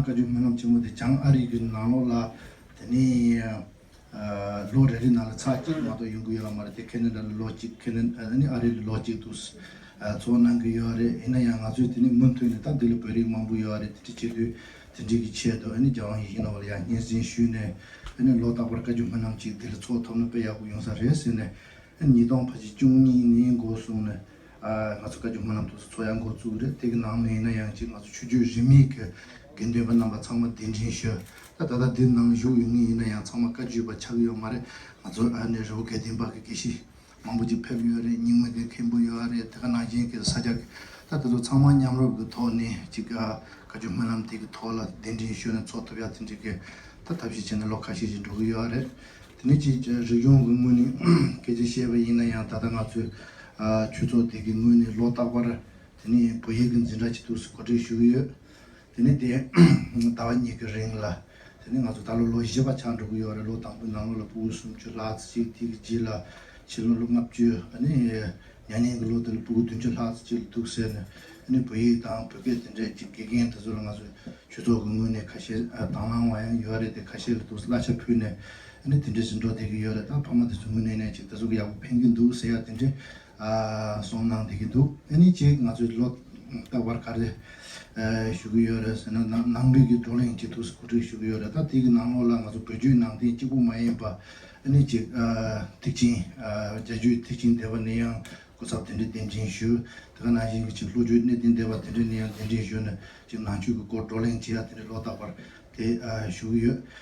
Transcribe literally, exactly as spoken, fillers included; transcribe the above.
བཀའ་བརྒྱུད་སྨོན་ལམ་ཆེན་མོ་དེ་བྱང་ཨ་རི་གི་ནང་ལོགས་ལ་དེ་ནས་ཨ་ལོ་རེ་རེ་ནང་ལ་ཚར་གཅིག་མ་གཏོགས་ཡོང་གི་ཡོད་ལ་མ་རེད། དེ་ཁེ་ན་ཌ་ལ་ལོ་གཅིག་ཁེ་ན་ཨ་ནི་ཨ་རི་ལ་ལོ་གཅིག་འདུག་ཚོགས་གནང་གི་ཡོད་རེད། ཡིན་ན་ཡང་ང་ཚོས་དེ་ནས་མུ་མཐུད་ནས་ད་འདི་ལ་བོད་རིགས་མང་པོ་ཡོད་རེད། དེ་འདྲ་བྱེད་དུས་དེ་འདྲའི་གི་ཆེད་དུ་ཨ་ནི་རྒྱལ་དབང་ཡིད་བཞིན་ནོར་བུ་ལ་ཡང་སྙན་སེང་ཞུས་ནས་ཨ་ནི་ལོ་རྟག་པར་བཀའ་བརྒྱུད་སྨོན་ལམ་གཅིག་འདི་ལ་ཚོགས་ཐུབ་ན་དཔེ་ཡག་པོ་ཡོང་ས་རེད་ཟེར་ནས། ཉིས་སྟོང་ཕལ་ཆེར་བཅུ་གཉིས་ནས་འགོ་བཟུང་ནས་ཨ་ང་ཚོ་བཀའ་བརྒྱུད་སྨོན་ལམ་ཐོག་ཚོགས་ཡང་འགོ་བཙུགས་རེད། དེ་གི་ནང་ནས་ཡིན་ན་ཡང་ཅིག་ང་ཚོ་ཆོས་བརྒྱུད་རིས་མེད་ཀྱི་དགེ་འདུན་པ་རྣམ་པ་ཚང་མ་གདན་འདྲེན་ཞུ། ད་ད་ལྟ་འདི་ནང་བཞུགས་ཡོད་ངེས་ཡིན་ན་ཡང་ཚང་མ་བཀའ་བརྒྱུད་པ་ཆགས་ཡོད་མ་རེད། ང་ཚོ་ཨ་ནི་རི་བོ་དགེ་ལྡན་པ་གི་དགེ་བཤེས་མང་པོ་ཅིག་ཕེབས་ཡོད་རེད། རྙིང་མ་གི་མཁན་པོ་ཡོད་རེད། དེ་ག་ནང་བཞིན་གྱི་ས་སྐྱ་གི་ད་དེ་ཚོ་ཚང་མ་མཉམ་རུབ་ཀྱི་ཐོག་ནས་ཅིག་ཨ་བཀའ་བརྒྱུད་སྨོན་ལམ་དེ་གི་ཐོག་ལ་གདན་འདྲེན་ཞུས་ནས་ཚོགས་ཐུབ་ཡ་དེ་འདྲ་གི་ད་ཐབས་ཤེས་བྱས་ནས་ལོ་ཁ་ཤས་ཤིག་འགྲོ་གི་ཡོད་རེད། དེ་ནས་ཅིག་རིག་གཞུང་གི་ངོས་ནས་སྐད་ཆ་བཤད་པ་ཡིན་ན་ཡང་ད་ལྟ་ང་ཚོའི་ཨ་ཆོས་ཚོགས་དེ་གི་ངོས་ནས་ལོ་རྟག་པར་དེ་ནས་བོད་ཡིག་གི་འཛིན་གྲྭ་ཅིག་འདུག་སེ་གོ་སྒྲིག་ཞུ་གི་ཡོད། དེ་ནས་དེ་ཟླ་བ་གཉིས་ཀྱི་རིང་ལ་དེ་ནས་ང་ཚོ་ད་ལོ་ལོ་བཞི་པ་ཆགས་འགྲོ་གི་ཡོད་རེད། ལོ་དང་པོའི་ནང་ལོགས་ལ་ཕྲུ་གུ་སུམ་ཅུ་ལྷག་ཙམ་ཅིག་དེ་གི་རྗེས་ལ་ཕྱི་ལོ་ལོ་ལྔ་བཅུ་ཨ་ནི་ཉ་ཉིན་གྱི་ལོ་དེ་ལ་ཕྲུ་གུ་བདུན་ཅུ་ལྷག་ཙམ་ཅིག་ལ་འདུག་ཟེར་ནས་ཨ་ནི་བོད་ཡིག་དང་བོད་སྐད་དེ་འདྲས་ཅིག་དགེ་རྒན་དེ་ཚོ་ལ་ང་ཚོས་ཆོས་ཚོགས་ཀྱི་ངོས་ནས་ཁ་ཤས་ཨ་དང་བླངས་པ་ཡང་ཡོད་རེད། དེ་ཁ་ཤས་ལ་འདུག་གླ་ཆ་ཕུལ་ནས་ཨ་ནི་དེ་འདྲས་ཞིག་འགྲོ་བསྡད་ཀྱི་ཡོད་རེད། ད་ཕ་མ་དེ་ཚོའི་ངོས་ནས་ནས་ཅིག་དེ་ཚོ་གི་ཡག་པོ་ཕན་གྱི་འདུག་ཟེར་ཡ་དེ་འདྲས་ཨ་གསུངས་གནང་བསྡད་ཀྱི་འདུག་ཨ་ནི་ཅིག་ང་ཚོས་ལོ་རྟག་པར་ག་རེ་ཨ་ཞུ་གི་ཡོད་རེད་ཟེར་ན་ནང་ནང་པའི་གི་བགྲོ་གླེང་ཅིག་འདུག་སེ་གོ་སྒྲིག་ཞུ་གི་ཡོད་རེད། ད་དེ་གི་ནང་ལོགས་ལ་ང་ཚོ་བོད་བརྒྱུད་ནང་བསྟན་གཅིག་པུ་མ་ཡིན་པ་ཨ་ནི་ཅིག་ཨ་ཐེག་ཆེན་ཨ་རྒྱ་བརྒྱུད་ཐེག་ཆེན་སྡེ་པ་ནས་ཡང་སྐུ་ཚབ་དེ་འདྲའི་གདན་འདྲེན་ཞུ། དེ་ག་ནང་བཞིན་གྱི་ཅིག་ལྷོ་བརྒྱུད་གནས་བརྟན་སྡེ་པ་དེ་འདྲ་ནས་ཡང་གདན་འདྲེན་ཞུ་ནས་ཅིག་ནང་ཆོས་ཀྱི་སྐོར་བགྲོ་གླེང་བྱེད་ཡ་དེ་འདྲ་ལོ་རྟག་པར་དེ་ཨ་ཞུ་གི་ཡོད།